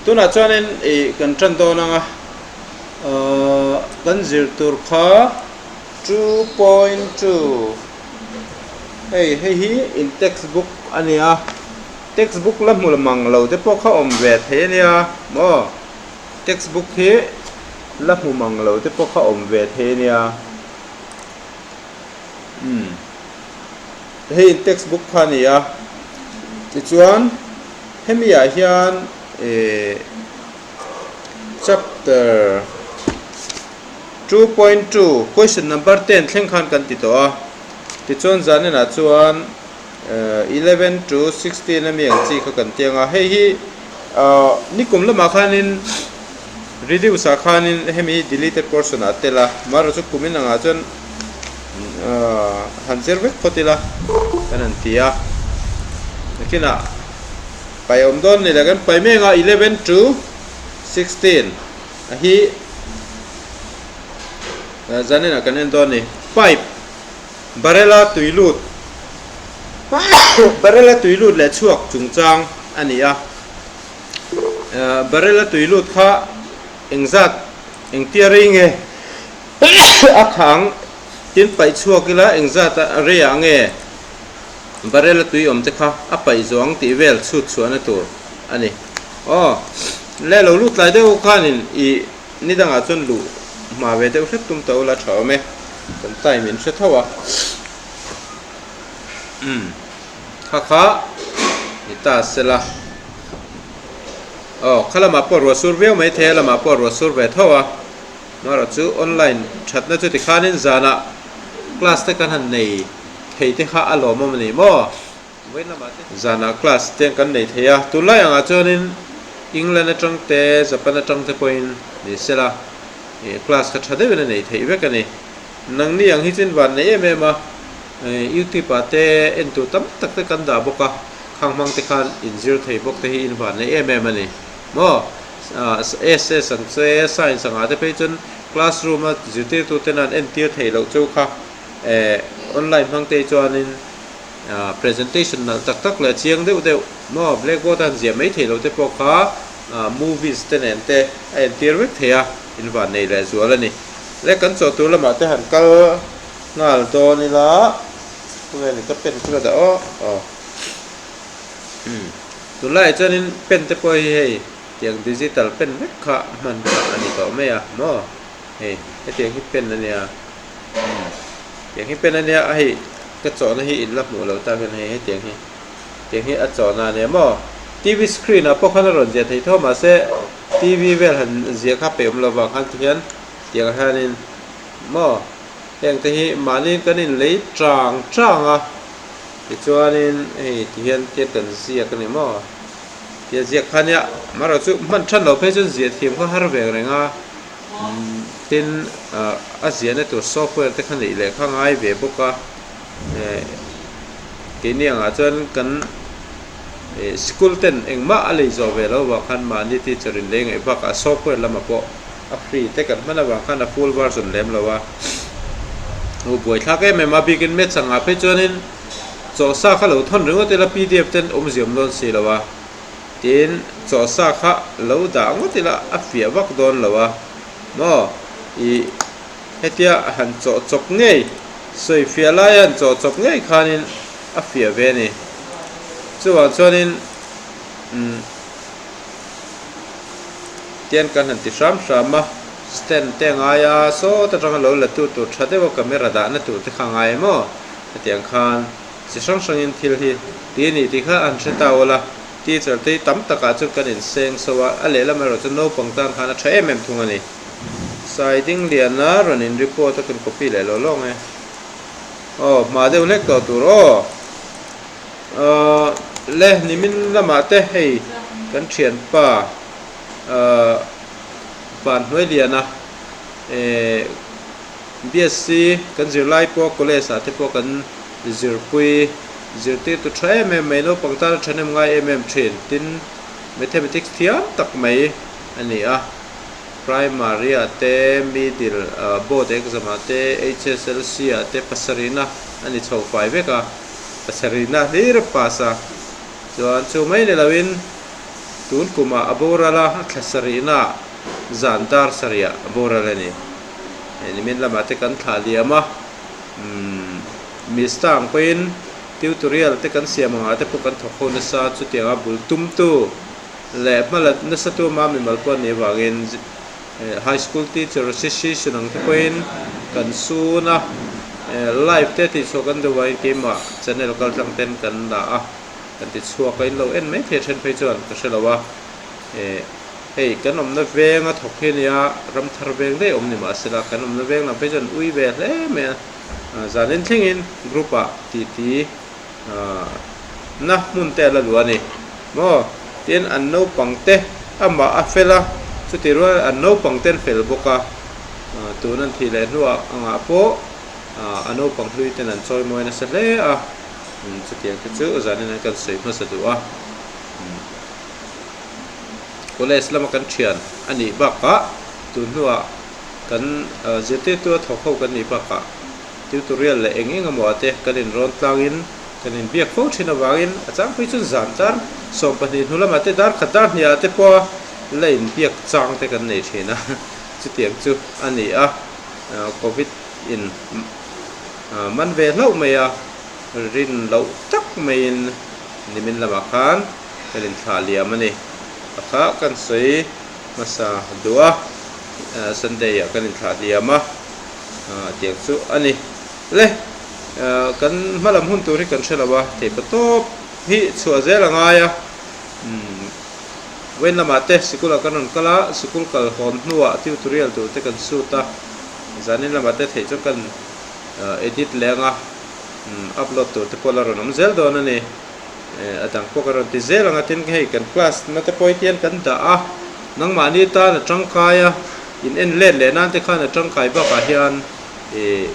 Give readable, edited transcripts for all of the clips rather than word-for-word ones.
Tunah chuanin ih kan tan dawn ang a, ahh kan zir tur kha 2.2 hei hei hi in text book a nia text book la hmu mang lo te pawh kha awm ve thei a nia maw text book hi la hmu mang lo te pawh kha awm ve thei a nia umm hei in text book kha a ni a tichuan hemi ah hian eh chapter 2.2 question number 10 thleng khan kan ti tawh a tichuan zaninah chuan 11 to 16 ami ang chi kha kan ti ang a hei hi ah nikum lamah khanin reduce ah khanin hemi hi deleted portion ah a tel a amaherawhchu chu kum inangah chuan ah han zir vek phawt ila kan han ti a nakinah pai awm dawn ni le kan pai mek a 11 to 16 a hi zaninah kan en dawn a ni pipe barrel a tui lut barrel a tui lut leh chhuak chungchang a ni a barrel a tui lut kha engzat engtia rei nge a khang tin paih chhuak ila engzat a rei ah nge barrel a tui awm te kha a paih zawh ang tih vel chhut chhuahna tur a ni. Aw, le lo lut tlai deuh khanin i ni dangah chuan luh hma ve deuh hret tum ta ula tha awm e, kan time in hre tho a. Umm, kha kha ni ta sela. Aw, kha lamah pawh ruah sur viau mai thei a, lamah pawh ruah sur ve tho a. Amaherawh chu online thatna chu tikhanin zanah class te kan han nei thei te kha a lawmawm a ni maw? Zanah class te kan nei thei a, tunlai angah chuanin England atang te, Japan atang te pawhin ni sela ih class kha tha deuhin a nei theih vek a ni. Nangni ang hi chuan van nei em em a, YouTube ah te en tur tam tak te kan dah bawk a, khang hmang te khan inzir thei bawk te hi in van nei em em a ni maw? SS ang che, Science angah te phei chuan classroom a zirtirtu ten an entir theih loh chu kha online hmang te hi chuanin Presentation nalh tak tak leh chiang deuh deuh maw blackboard a han ziah mai theih loh te pawh kha movies te nen te a entir vek thei a, in van nei leh zual a ni. Le kan chaw tur lamah te han kal nghal dawn ila khawvel in ka pen chu ka dah aw aw umm tunlaiah chuanin pen te pawh hi hei tiang digital pen vek kha hman kha a ni tawh mai a maw hei hetiang hi pen a nia umm tiang hi pen a nia a hei. Ka chawhna hi in la hmuh loh tak hian hei hetiang hi tiang hi a chawhna a nia maw? TV screen ah pawh khan a rawn ziah thei tho mahse TV vel han ziah kha peih awm lo vang khan tihian tiang hianin maw heng te hi mahni kan in lei chang chang a tichuanin hei tihian tiang kan ziak a ni maw tia ziak kha nia amaherawh chu hman than loh phei chuan ziah thiam kha har veng reng a Tin, a ziahna tur software te kha neih leh kha ngai ve bawk a, keini angah chuan kan school ten engmah a lei zawh ve loh avang khan mahni teacher in lei ngaih bakah software lamah pawh a free te kan hman avang khan a full version lem lo a, u buaithlak em em a bikin maths angah phei chuanin chawhsa kha lo thawn ringawt ila pdf ten awmzia awm dawn si lo a. Tin, chawhsa kha lo dah ngawt ila a fiah vak dawn lo a, maw? Ih, hetia han chawh chawp ngei, sawi fiah laia han chawh chawp ngei khanin a fiah ve a ni. Chuvang chuanin, umm, tian kan han ti hram hram a, stand te a ngai a, sawt atanga lo la tu tur tha deuha camera dahna tur te kha a ngai maw? Hetiang khan. Chi hrang hrangin thil hi ti a ni tih kha an hre ta awl a, teacher te hi tam takah chuan kan inseng so a, a lehlam erawh chuan naupang tan khan a tha em em thung a ni. Sai ding liana rawn in report a kan copy leh lo lawng e. Aw hma deuh hlek tawh tur aw. Aw le nimin lamah te hei kan thianpa ah van hnuai liana eh BSc kan zirlai pawh college ah te pawh kan Zirpui, zirtirtu tha em em mai, naupang tana thahnem ngai em em thin, tin Mathematics thiam tak mai a ni a. Primary ah te, Middle Board exam ah te, HSLC ah te pasarihna a ni chho fai vek a, pasarihna hlir a pass a. Chuan chu mai ni loin Tun kumah a boral a, a thla sarihnaah zan dar sarihah a boral a ni. Hei nimin lamah te kan thlah liam a, umm Mista ang pawhin tutorial te kan siam angah te pawh kan thawk ho nasa chutianga bul tumtu leh hmalat nasa tu ama mimal pawh a nih avangin High School Teacher Association ang te pawhin kan sun a, live te tihchhuah kan duh vangin keimah channel kaltlang ten kan la a. Kan ti chhuak a, in lo en mai thei a then phei chuan ka hre lo a, eh hei kan awmna veng a thawk hi a nia, ram thar veng daih awm ni mahsela kan awmna veng lam phei chuan ui ve hle mai a, zanin thlengin group ah titi ah na hmun te a la luh a ni maw, tin an naupang te amah a fel a, chutih rual an naupang te an fel bawk a, tun an thih leh hnuah angah pawh a naupang hlui ten an chawimawi nasa hle a. Chutiang te chu zanin an kan sawi hmasa duh a, college lama kan thian a nih bakah tun hnuah kan zirtirtu a thawk ho kan nih bakah tutorial leh eng eng emaw ah te kan inrawn tlangin kan inbiak fo thin avangin a changpui chuan zan dar 12 hnu lamah te dar khat dar hnih ah te pawha la inbiak chang te kan nei thin a, chutiang chu a ni a, covid in man ve hlauh mai a. Rin loh tak maiin nimin lamah khan kan inthlah liam a ni. A kha kan sawi hmasa duh a, Sunday ah kan inthlah liam a, tiang chu a ni. Le, kan hmalam hun tur hi kan hre lo a, theihpa tawp hi chhuah zel a ngai a. Vawiin lamah te sikul ah kan rawn kal a, sikul kal hawn hnuah tutorial tur te kan sut a, zanin lamah te theih chu kan edit leh ang a. Upload tur te pawh la rawn awm zel dawn a ni. A dang pawh ka rawn ti zel ang a, tin hei kan class na te pawh hi tian kan dah a, nangmahni tan a tangkai a, in en let leh nan te khan a tangkai bakah hian ih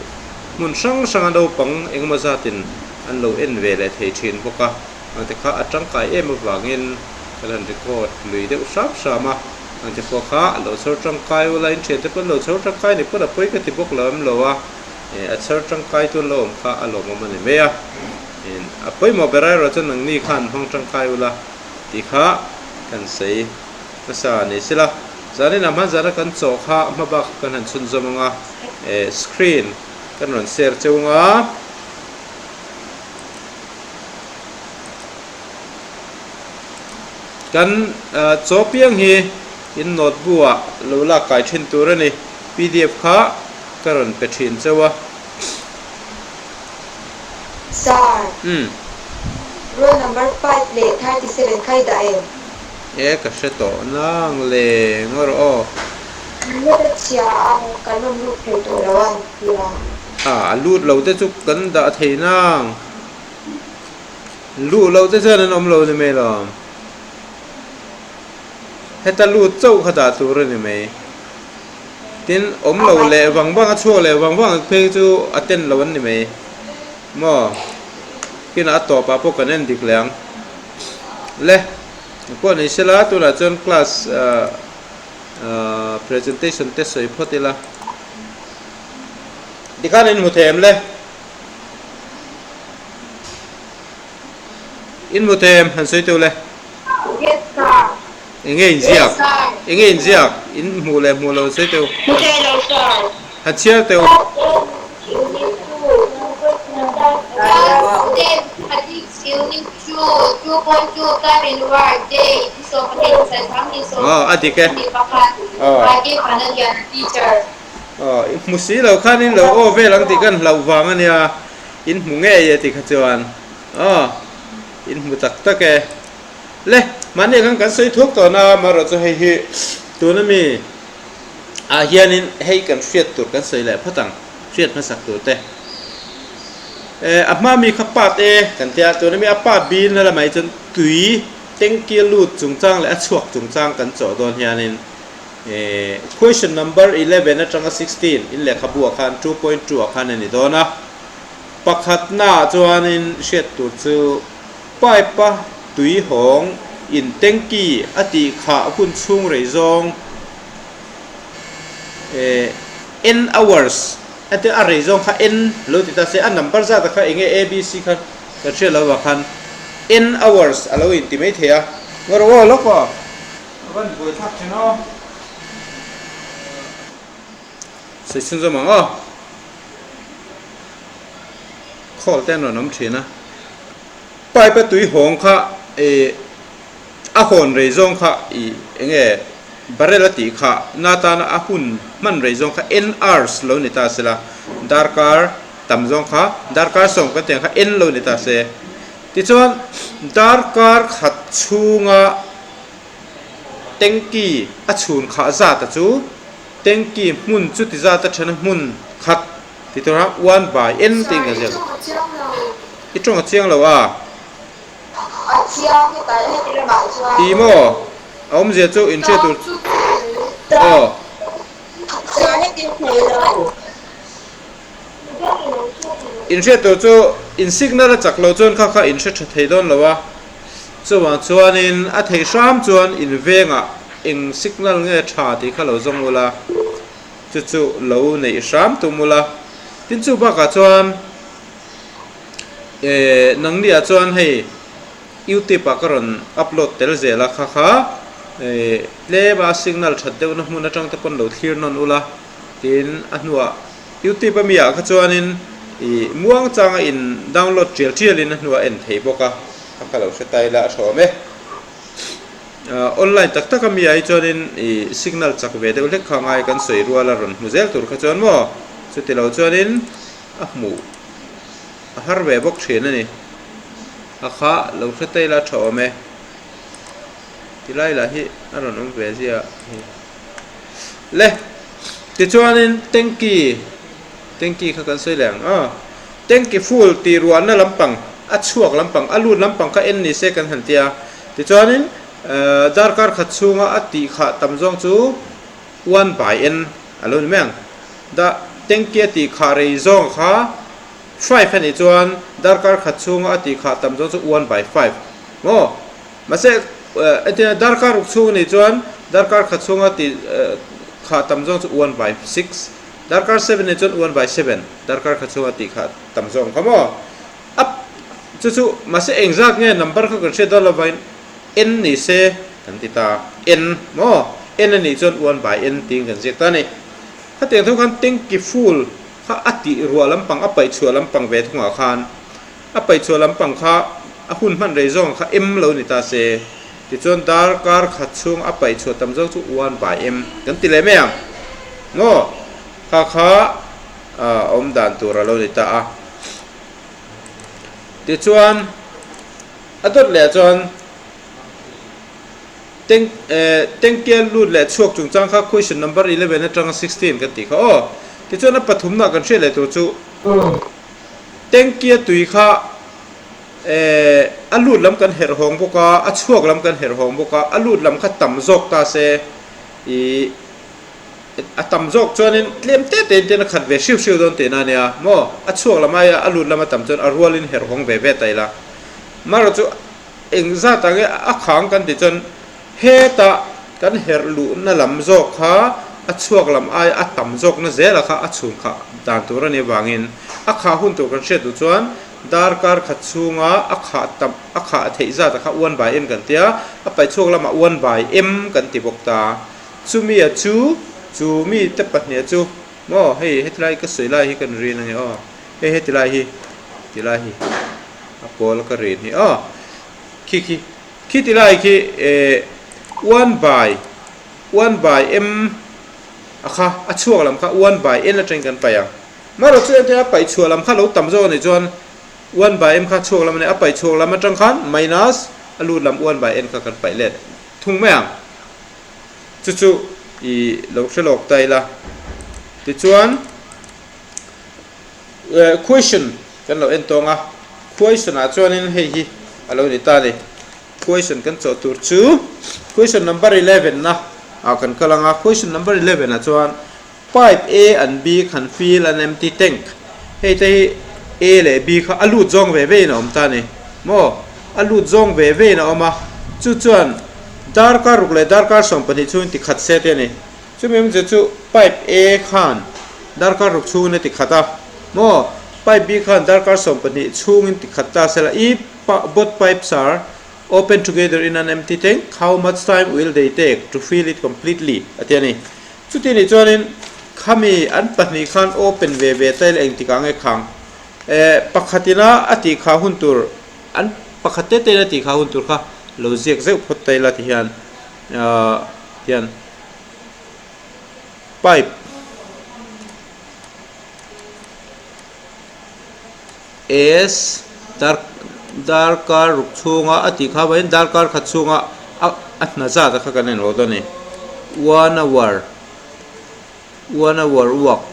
hmun hrang hranga naupang engemaw zatin an lo en ve leh thei thin bawk a, ang te kha a tangkai em avangin kan han record lui deuh hram hram a, ang te pawh kha a lo chhawr tangkai ula, in thiante pawh an lo chhawr tangkai ni pawn a pawi ka ti bawk lo em lo a. A chhar tangkai tu lo awm kha a lawmawm a ni mai a, a pawimawh ber erawh chuan nangni khan hmang tangkai ula tih kha kan sawi hmasa a ni sela. Zanin ah hman zana kan chaw kha hma bak kan han chhunzawm ang a, screen kan rawn share cheu ang a. Kan chaw piang hi in note bu ah lo lak kai thin tur a ni, pdf kha. Ka rawn pe thin chauh a. Sir. Umm. Roll number five leh 37 kha i dah em? E ka hre tawh nang le ngawr aw. Net a chhia a kan rawn lut thei tawh lo a an ti a. A, a lut lo te chu kan dah thei nang. Luh loh te chuan an awm lo ni mai lawm. Heta lut chauh kha dah tur a ni mai. Tin, awm lo leh vang vang a chhuak leh vang vang phei chu a ten lo an ni mai maw? Kinah a tawpah pawh kan en dik leh ang. Le, pawh ni sela tunah chuan class presentation te sawi phawt ila. Tikhan in hmu thei em le? In hmu thei em? Han sawi teuh le. Yes sir. Enge in ziak? Enge in ziak? In hmuh leh hmuh lo sawi teuh. Hmu thei lo sir. Han chhiar teuh. Class ten Physics Unit 2, 2.2 Time and Work Day Aw a dik e. Aw i hmu si lo khan in lo aw vel ang tih kan hlauh vang a nia. In hmu ngei e tikha chuan. Aw in hmu tak tak e. Le, mahni khan kan sawi thuk tawh na, amaherawh chu hei hi tuna mi ah hianin hei kan hriat tur kan sawi leh phawt ang, hriat hmasak tur te. Eh, a hma mi kha part A kan tia, tuna mi a part B na lamah hi chuan tui tanky lut chungchang leh a chhuak chungchang kan chawh dawn hianin eh question number 11 atanga 16 in lehkhabu ah khan 2.2 ah khan a ni dawn a. Pakhatna ah chuanin hriat tur chu Pipe a tui hawng in tanky a tih khah hun chhung rei zawng eh n hours a tia a rei zawng kha n lo ti ta se a number zat ah kha enge a b c kha kan hriat lo ah khan n hours a lo in ti mai thei a. Ngaw rawh aw lawk aw. A van buai thlak thin aw. Sawi chhunzawm ang aw. Call te an rawn awm thin a. Pipe a tui hawng kha ih a hawn rei zawng kha ih eng nge barrel a tih kha na tana a hun hman rei zawng kha n hours lo ni ta sela darkar tam zawng kha darkar sawm kan tih ang kha n lo ni ta se. Tichuan darkar khat chhunga tanky a chhun khah zat a chu tanky hmun chuti zat a thena hmun khat Ti tura one by n tih ka ziak. I tawng a chiang lo a. Ti maw? A awmzia chu in hriat tur aw. In hriat tur chu in signal a chak lo chuan kha kha in hre tha thei dawn lo a. Chuvang chuanin a thei hram chuan in vengah eng signal nge tha tih kha lo zawng ula. Chu chu lo neih hram tum ula. Tin chu bakah chuan eh nangniah chuan hei youtube ah ka rawn upload tel zel a kha kha eh tlem a signal that deuhna hmun atang te pawn lo thlir nawn ula tin a hnuah youtube ami ah kha chuanin ih muang changa in download tial tial in a hnuah en thei bawk a kha kha lo hre ta ila a tha awm e. Online tak tak a mi ah hi chuanin ih signal chak ve deuh hlek kha ngai kan sawi rual a rawn hmu zel tur kha chuan maw chuti lo chuanin a hmuh a har ve bawk thin a ni a kha lo hre ta ila a tha awm e tilai lah hi a rawn awm ve zia hei le tichuanin tanky tanky kha kan sawi leh ang aw tanky full tih ruahna lampang a chhuak lampang a lut lampang kha en ni se kan han tia. Tichuanin darkar khat chhunga a tih khah tam zawng chu one by n a lo ni mai ang. Da tanky a tih khah rei zawng kha five a nih chuan darkar khat chhunga a tih khah tam zawng chu one by five maw? Mahse entirna darkar ruk chhung a nih chuan darkar khat chhunga tih khah tam zawng chu one by six, darkar seven a nih chuan one by seven darkar khat chhunga tih khah tam zawng kha maw? A chu chu mahse engzat nge number kha kan hriat dawn lo vain n ni se kan ti ta n maw n a nih chuan one by n tiin kan ziak ta a ni. Khatiang thung khan tanky full kha a tih ruah lampang a paih chhuah lampang ve thungah khan a paih chhuah lampang kha a hun hman rei zawng kha m lo ni ta se tichuan darkar khat chhung a paih chhuah tam zawk chu one by m kan ti leh mai ang maw kha kha a awm dan tur a lo ni ta a. Tichuan, a dawt leh chuan tank eh tankia lut leh chhuak chungchang kha question number 11 atanga 16 kan tih kha aw. Tichuan a pathumna kan hriat leh tur chu tankia tui kha eh a lut lam kan herh hawng bawk a, a chhuak lam kan herh hawng bawk a, a lut lam kha tam zawk ta se ih A tam zawk chuanin tlem te tein ten a khat ve hriu hriu dawn tihna a nia maw? A chhuak lam aia a lut lam a tam chuan a rualin herh hawng ve ve ta ila. Marawh chu eng zat ang nge a khang kan tih chuan heta kan herh luhna lam zawk kha a chhuak lam aia a tam zawkna zela kha a chhun khah dan tur a nih avangin a khah hun tur kan hriat duh chuan darkar khat chhunga a khah tam a khah theih zat a kha one by n kan tia a paih chhuak lamah one by m kan ti bawk ta. Chumia chu, chu mi te pahniha chu, maw hei heti lai ka sawi lai hi kan rin a ni aw, hei heti lai hi, ti lai hi a pawl ka rin hi aw, khi khi, khi ti lai khi eh one by, one by m a kha a chhuak lam kha one by n atangin kan paih ang, marawh chu entir a paih chhuah lam kha lo tam zawk a nih chuan one by m kha chhuak lam a ni, a paih chhuak lam atang khan minus a lut lam one by n kha kan paih let thung mai ang. Chu chu i lo hre lawk ta ila. Tichuan question kan lo en tawng a, question ah chuanin hei hi a lo ni ta a ni. Question kan chawh tur chu question number 11 na ah kan kal ang a, question number 11 ah chuan pipe A and B khan fill an empty tank hei te hi A leh B kha a lut zawng ve ve in a awm ta a ni maw a lut zawng ve ve in a awm a chu chuan darkar ruk leh darkar 12 chhungin ti khat se te a ni chumi awmzia chu pipe A khan darkar ruk chhungin a ti khat a maw pipe B khan darkar 12 chhungin ti khat ta se la i both pipes are. Open together in an empty tank, how much time will they take to fill it completely? a ti a ni. Chuti nih chuanin khami an pahnih khan open ve ve ta ila engtikah nge khang eh pakhatina a tih kha hun tur an pakhat te te ina tih kha hun tur kha lo ziak zeuh phawt ta ila ti hian ah tihian pipe S dar darkar ruk chhunga a tih kha vawiin darkar khat chhunga a a hna zat a kha kan en rawh dawn a ni one hour one hour work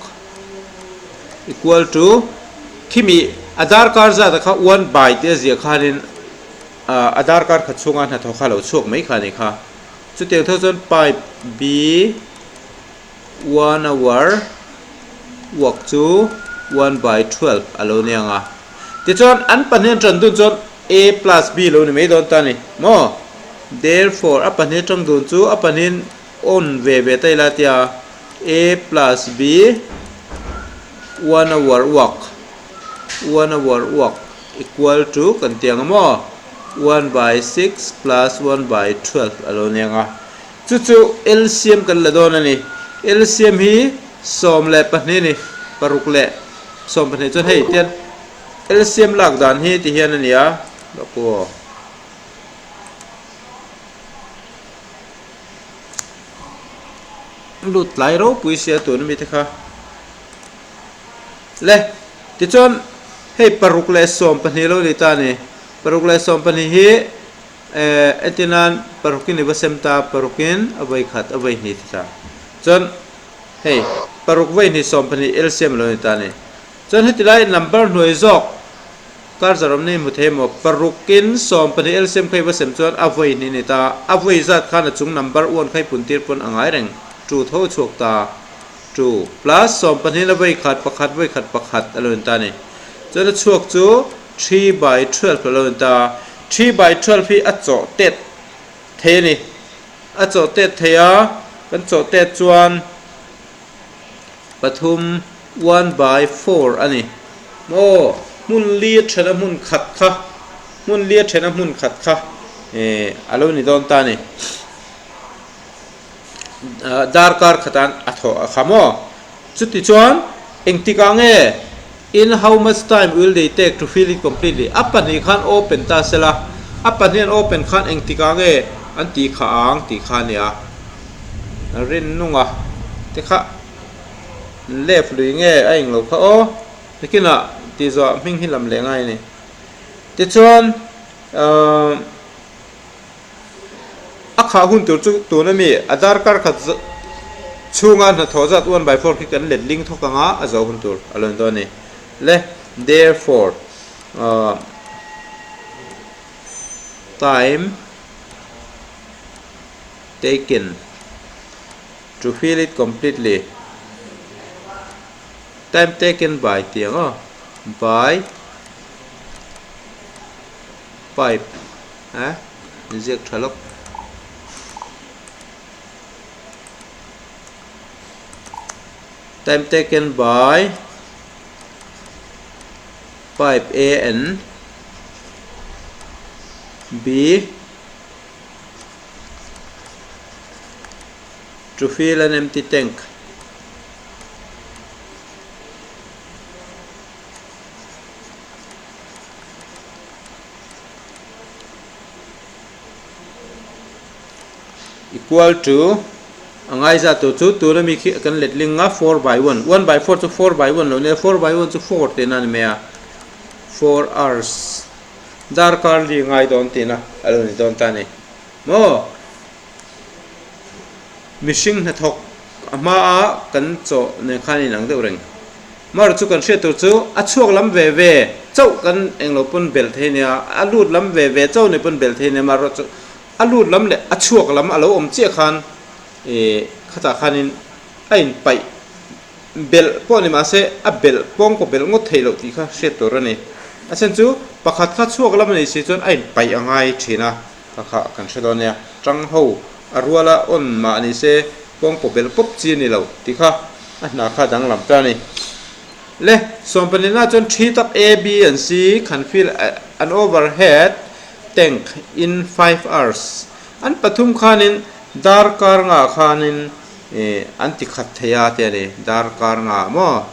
equal to khimi a darkar zat a kha one by tih a ziah khanin ah a darkar khat chhunga hnathawk kha a lo chhuak mai kha a ni kha chutiang tho chuan pipe B One hour work chu one by 12 a lo ni ang a. Tichuan an pahnih an tan dun chuan A plus B lo ni mai dawn ta a ni maw? Therefore a pahnih atang dun chu a pahnihin on ve ve ta ila tia A plus B one hour work one hour work equal to kan ti ang a maw? One by 6 plus one by 12 a lo ni ang a. Chu chu LCM kan la dawn a ni. LCM hi 12 a ni, paruk leh 12 chuan hei tian LCM lak dan hi ti hian a ni a, aw. Lut tlai ropui sia tun ami te kha. Le, tichuan hei paruk leh 12 lo ni ta a ni. Paruk leh 12 hi Etinan parukin i va sem ta, parukin a vawi khat a vawi hnih ti ta. Chuan hei paruk vawi hnih 12 LCM lo ni ta a ni. Chuan heti lai number hnuai zawk kar zarawm nei hmu thei emaw parukin 12 LCM kha i va sem chuan a vawi hnih ni ta. A vawi zat khan a chung number one kha i pun tir pawn a ngai reng two tho a chhuak ta. Two plus 12 in a vawi khat pakhat vawi khat pakhat a lo ni ta a ni. Chuan a chhuak chu 3/12 a lo ni ta. 3/12 hi a chawh tet thei a ni. A chawh tet thei a, kan chawh tet chuan pathum 1/4 a ni. Maw hmun li a then a hmun khat kha, hmun li a then a hmun khat kha eh a lo ni dawn ta a ni. Darkar khatan a thawh a kha maw? Chuti chuan engtikah nge In how much time will they take to fill it completely? A pahnih khan open ta sela, a pahnih an open khan engtikah nge an tih kha ang tih kha a nia. Rin nunga te kha left lui nge a englo kha aw, nikinah tih zawh hming hi lam leh ngai a ni. Tichuan ahh. A khah hun tur chu tun ami a darkar khat chhunga hnathawh zat 1/4 khi kan let ling thawk anga a zo hun tur a lo ni dawn a ni. Le therefore time taken to fill it completely time taken by tih ang aw by pipe. A inziak tha lawk. Time taken by pipe A and B to fill an empty tank. Equal to a ngaizat tur chu tuna mi khi kan let ling a 4 by 1 1 by 4 chu 4 by 1 lo nia 4 by 1 chu 4 tihna a ni mai a 4 hours darkar li ngai dawn tihna a lo ni dawn ta a ni maw mihring hnathawk a hmaa kan chaw nen khan a inang deuh reng. Mar chu kan hriat tur chu a chhuak lam ve ve chauh kan englo pawn belh thei nia, a lut lam ve ve chauh ni pawn belh thei nia, mar chu a lut lam leh a chhuak lam a lo awm chiah khan ih khatah khanin a inpaih belh pawh ni mahse a belh pawng pawh belh ngawt theih loh tih kha hriat tur a ni. A chhan chu pakhat kha chhuak lam a nih si chuan a inpaih a ngai thin a, kha kha kan hre dawn nia, tang ho a ruala awn mah ni se pawng pawh belh pawp chi a ni lo tih kha. A hna kha danglam ta a ni. Le, 12 na chuan thi tak A, B and C khan fill an overhead. tank in 5 hours. An pathum khanin darkar nga khanin eh an ti khat thei a ti a ni, darkar nga maw?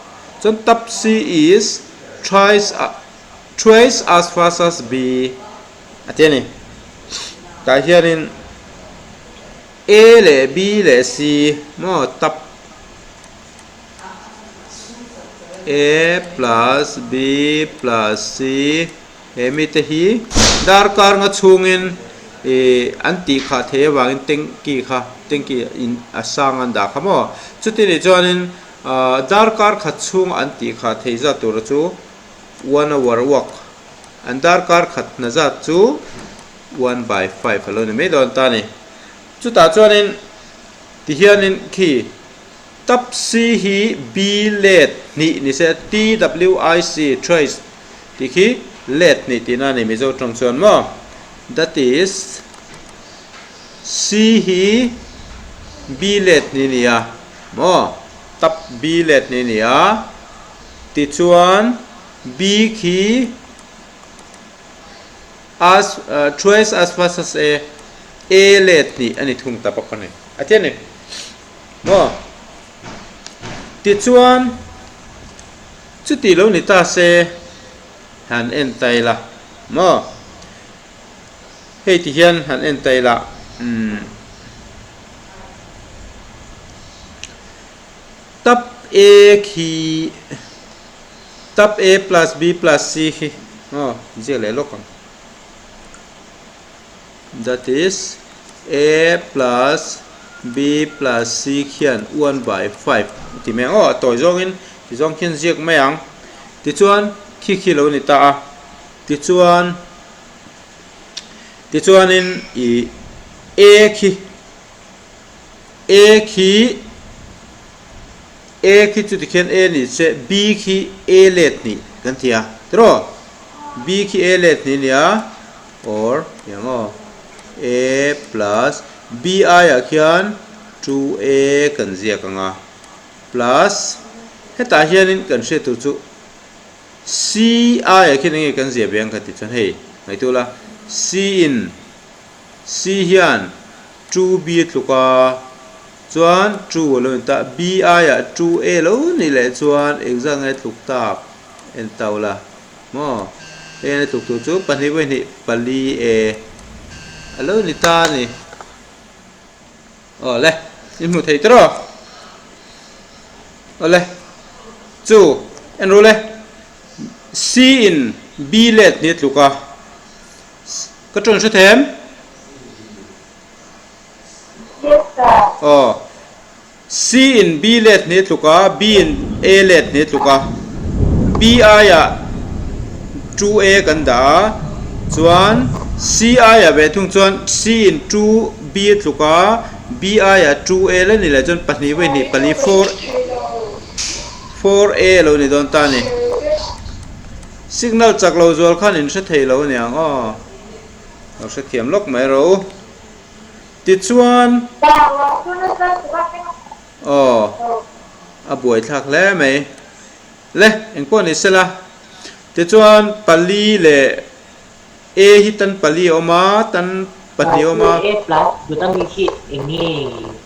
Chuan tap C is thrice thrice as fast as B a ti a ni. Tah hianin A leh B leh C maw tap A plus B plus C he mite hi darkar nga chhungin ih an tih khah thei avangin tanky kha tanky in a sang an dah kha maw chuti nih chuanin ah darkar khat chhung an tih khah thei zat tura chu one hour walk an darkar khat hna zat chu 1/5 a lo ni mai dawn ta a ni chutah chuanin tihianin khi. Tap C hi B let hnih ni se, TWIC, trace, tih khi let hnih tihna a ni Mizo tawng chuan maw? That is, C hi B let hnih ni a maw? Tap B let hnih ni a, tichuan B khi as trace as fast as A, A let hnih a ni thung ta bawk a ni. A ti a ni. Maw? Tichuan, chuti lo ni ta se, han en ta ila, maw? Hei ti hian han en ta ila, umm, tap A khi, tap A plus B plus C khi, maw, ziak leh lawk ang. That is A plus B plus C khian 1/5 ti mai ang aw a tawi zawngin ti zawng khian ziak mai ang tichuan khi khi lo ni ta a tichuan tichuanin ih A khi A khi A khi chu tikhian A ni che B khi A let hnih kan ti a tiraw B khi A let hnih a ni a. Or tiang aw A plus B aiah khian 2A kan ziak ang a plus hetah hianin kan hriat tur chu C aiah khian enge kan ziah ve ang ka tih chuan hei ngaihtuah la C in C hian 2B a tluk a chuan 2 a lo in ta B aiah 2A lo nih leh chuan engzat nge tluk tak en tau la. Maw? Hei a tuk tur chu pahnih pahnih pali e a lo ni ta a ni. Aw le, i hmu thei tawh rawh. Aw le, chu en ru le, C in B let ni a tluk a, ka tawn hre them? Yes sir. Aw, C in B let hnih tluk a, B in A let hnih tluk a, B aiah 2A kan dah a, chuan C aiah ve thung chuan C in 2B tluk a, B aiah 2A la ni leh chuan pahnih vawi hnih pali four 4A lo ni dawn ta a ni. Signal chak lo zual khan in hre thei lo aniang aw, lo hrethiam lawk mai rawh u. Tichuan, aw, a buaithlak hle mai. Le, engpawh ni sela. Tichuan, pali leh A hi tan pali a awm a, tan pahnih a awm a.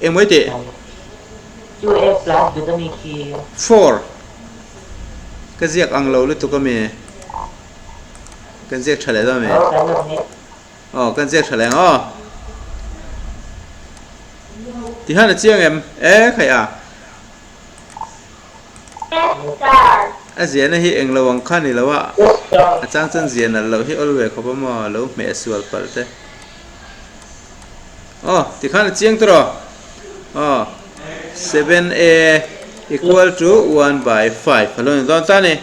Eng mai teh? Four. Ka ziak ang lo lutuk a mi. Kan ziak tha leh dawn a mi. Aw kan ziak tha leh ang aw. Ti hian a chiang em? E khai a. A ziahna hi eng lo ang kha ni lo a, a chang chuan ziah nalh loh hi awl ve khawp a maw, lo hmeh sual palh te. Aw ti khan a chiang tawh aw. 7a equal to 1/5 a lo ni dawn ta a ni.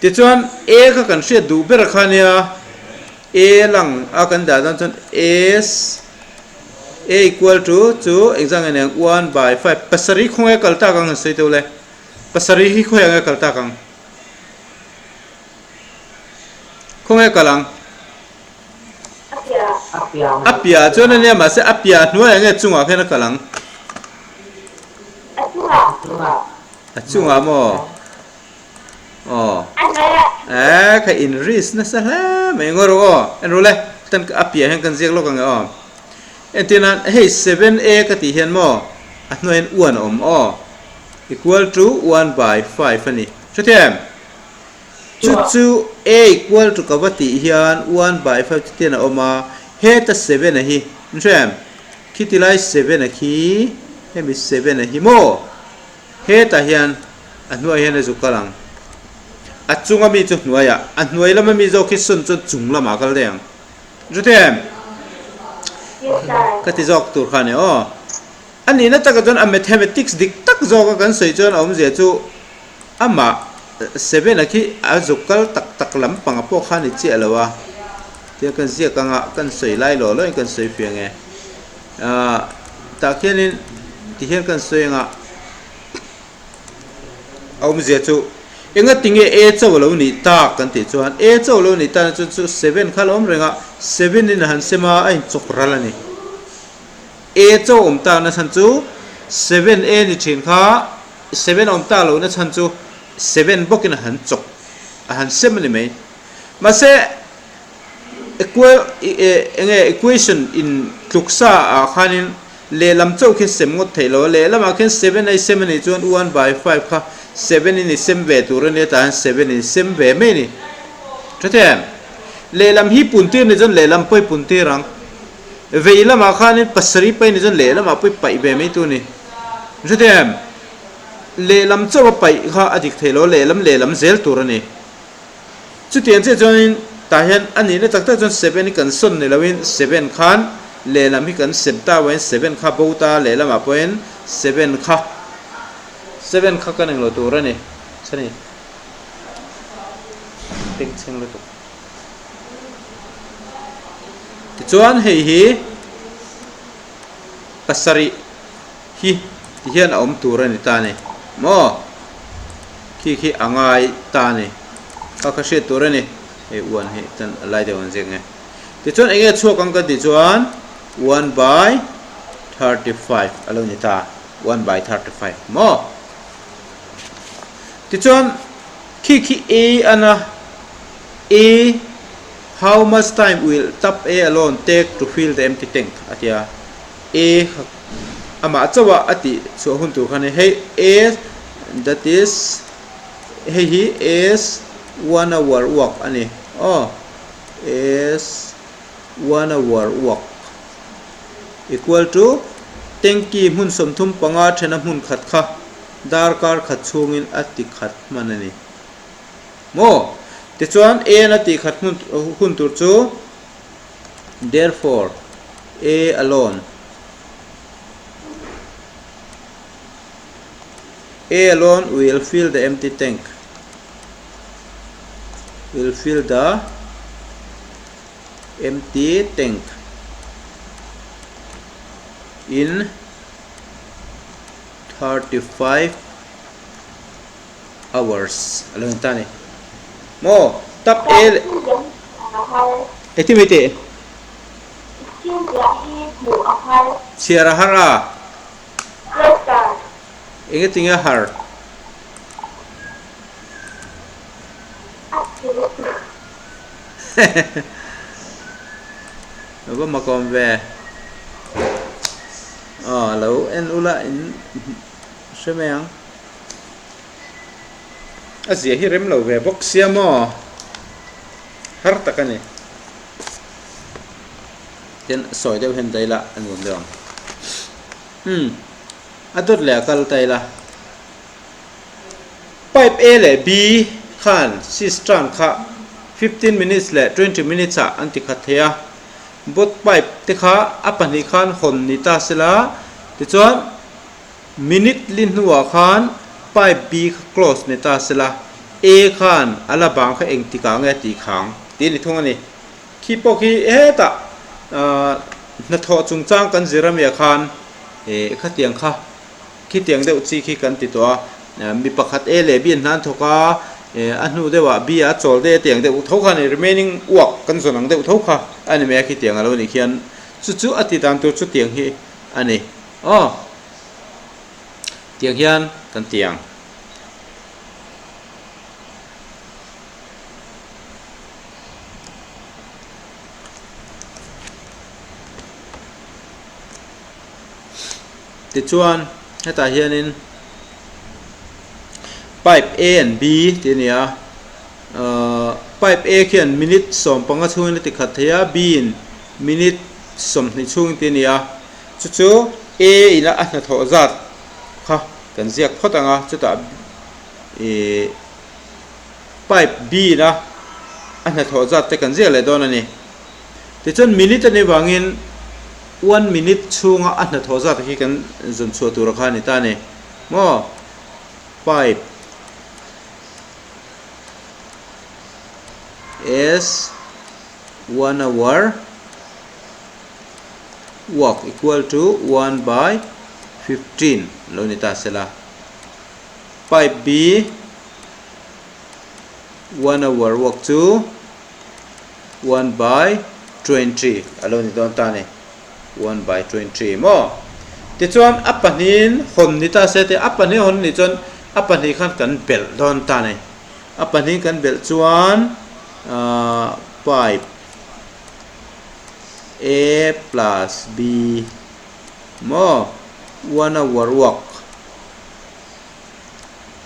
Tichuan A kha kan hriat duh ber kha nia, A lang a kan dah dawn chuan S A equal to chu engzah nge niang 1/5 pasarih khawnge kal tak ang han sawi deuh le, pasarih hi khawiah nge kal tak ang? Khawnge kal ang? A piah chuan ania mahse a piah hnuaiah nge chungah khian a kal ang? A chungah maw? Aw. Eh, kha in risk nasa hle mai ngaw rawh aw. En ru le. Tan a piah hian kan ziak lawk ang e aw. Entir nan hei 7a ka tih hian maw a hnuaiin one a awm aw. Equal to one by five a ni. Hrethiam? Chu chu a equal to ka va tih hian one by five chu tian a awm a, heta seven a hi, in hre em? Khiti lai seven a khi, hemi seven a hi maw? Hetah hian a hnuaiah hian a zu kal ang. A chunga mi chu hnuaiah, a hnuai lama mi zawk hi sawn chuan chung lamah a kal daih ang. Hrethiam em? Ka ti zawk tur kha a ni aw. A nihna takah chuan a mathematics dik tak zawka kan sawi chuan a awmzia chu amah Sevena khi a zuk kal tak tak lampang a pawh kha a ni chiah lo a, tia kan ziak anga kan sawi lai lawh lawhin kan sawi fiang e. Ahh tah khianin tihian kan sawi anga a awmzia chu engatinge A cho lo nih tak kan tih chuan A cho lo nih tan chuan chu seven kha a lo awm reng a, seven in a han sem a a inchawk ral a ni. A cho awm takna chhan chu seven A ni thin kha seven awm tak lohna chhan chu seven bawkin a han chawk a han sem a ni mai. Mahse equal enge equation in tluk sa ah khanin lehlam chauh khi sem ngawt theih lo a, lehlamah khian seven a i sem a nih chuan one by five kha seven in i sem ve tur a nia tah hian seven in sem ve mai a ni. Tha thei em? Lehlam hi puntir ni chuan lehlam pawh i puntir ang. Vei lamah khanin pasarih paih ni chuan lehlamah pawh i paih ve mai tur a ni. Hre em? Lehlam chauh a paih kha a dik thei lo, lehlam lehlam zel tur a ni. Chutiang chiah chuanin tah hian a nihna tak tak chuan seven hi kan sawn ni loin seven khan lehlam hi kan sem ta uain seven kha bo ta lehlamah pawhin seven kha seven kha kan englo tur a ni. Chhani bengchheng lutuk. Tichuan hei hi pasarih hi ti hian a awm tur a ni ta a ni maw? Khi khi a ngai ta a ni. Kha kha hriat tur a ni. Hei one hi chuan a lai deuh an ziak nge. Tichuan eng nge chhuak ang kan tih chuan one by 35 a lo ni ta. One by 35 maw? Tichuan khi khi A ana A, How much time will tap A alone take to fill the empty tank? a ti a. A kha amah chauh a a tih chhuah hun tur kha a ni. Hei A that is hei hi S one hour work a ni. Aw S one hour work equal to tanky hmun 35 thena hmun khat kha darkar khat chhungin a ti khat hman a ni. Maw? Tichuan, A na tih khat hmun hun tur chu Therefore, A alone A alone will fill the empty tank will fill the empty tank in 35 hours a lo ni ta a ni. Maw tap e leh Engtin mai teh? Chhiar a har a? Engtin nge har? Lo va makawm ve. Aw lo en ula in hre mai ang. A zia hi rem lo ve bawk sia maw? Har tak a ni. Tin, sawi deuh hian daih la a nuam deuh ang. Umm, a dawt leh a kal ta ila. Pipe A leh B khan cistern kha 15 minutes leh 20 minutes ah an ti khat thei a. Both pipe te kha a pahnih khan hawn ni ta sela, tichuan, Minute li hnuah khan pipe B kha close ni ta sela, A khan a la bang kha engtikah nge a tih khang tih a ni thung a ni. Khi pawh khi hetah hnathawh chungchang kan zir amiah khan khatiang kha khitiang deuh chi khi kan ti tawh a, mi pakhat A leh B an hna an thawk a, a hnu deuhah B a chawl daih a tiang deuh tho kha a ni, remaining work kan zawn ang deuh tho kha a ni mai a khitiang a lo nih khian chu chu a ti dan tur chu tiang hi a ni. Aw. Tiang hian kan ti ang. Tichuan hetah hianin pipe A and B tih a ni a, ahh pipe A khian minute 15 chhungin a ti khat thei a, B in minute 20 chhungin tih a ni a, chu chu A ina a hnathawh zat kha kan ziak phawt ang a, chutah ih pipe B ina a hnathawh zat te kan ziak leh dawn a ni. Tichuan minute a nih vangin one minute chhunga a hnathawh zat khi kan zawn chhuah tur kha a ni ta a ni. Maw? Pipe S one hour work equal to 1 by 15 lo ni ta sela. Pipe B 1 hour work chu 1 by 20 a lo ni dawn ta a ni. 1 by 20 maw? Tichuan a pahnihin hawn ni ta se te, a pahnih hawn nih chuan a pahnih khan kan belh dawn ta a ni. A pahnih kan belh chuan ahh pipe A plus B maw? 1 hour work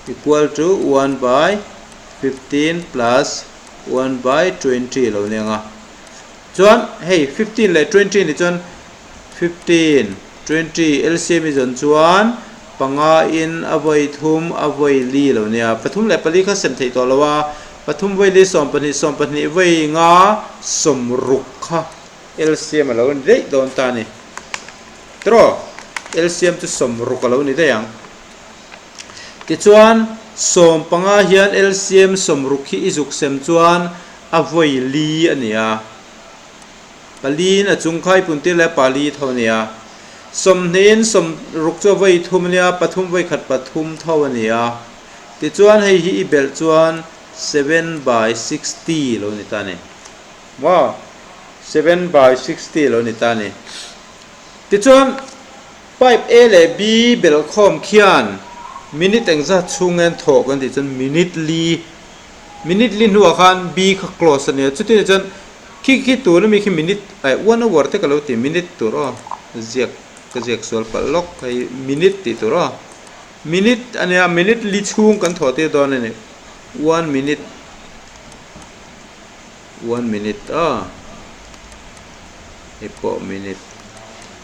equal to 1 by 15 plus 1 by 20 lo nia nga. Chuan hei 15 leh 20 ni chuan 15, 20 LCM i zawn chuan panga in a vawi thum a vawi li lo nia. Pathum leh pali kha sem theih tawh lo a, pathum vawi li 12, 12 vawi nga 60 kha LCM a lo ni daih dawn ta a ni. Tiraw? LCM chu 60 a lo ni daih ang. Tichuan, 15 hian LCM 60 hi i zuk sem chuan a vawi li a ni a. Paliin a chung kha i pun tir leh pali tho a ni a. Sawmhnihin 60 chu a vawi thum a nia, pathum vawi khat pathum tho a ni a. Tichuan hei hi i belh chuan seven by 60 lo ni ta a ni. Maw? Seven by 60 lo ni ta a ni. Tichuan. Pipe A leh B belhkhawm khian minute engzat chhung en thawh kan tih chuan minute li, minute li hnuah khan B kha close a nia, chutin chuan khi khi tur ami khi minute eh one hour te ka lo ti minute tur aw ziak ka ziak sual palh lawk hei minute tih tur aw minute a nia minute li chhung kan thawh tir dawn a ni one minute one minute aw hei pawh minute.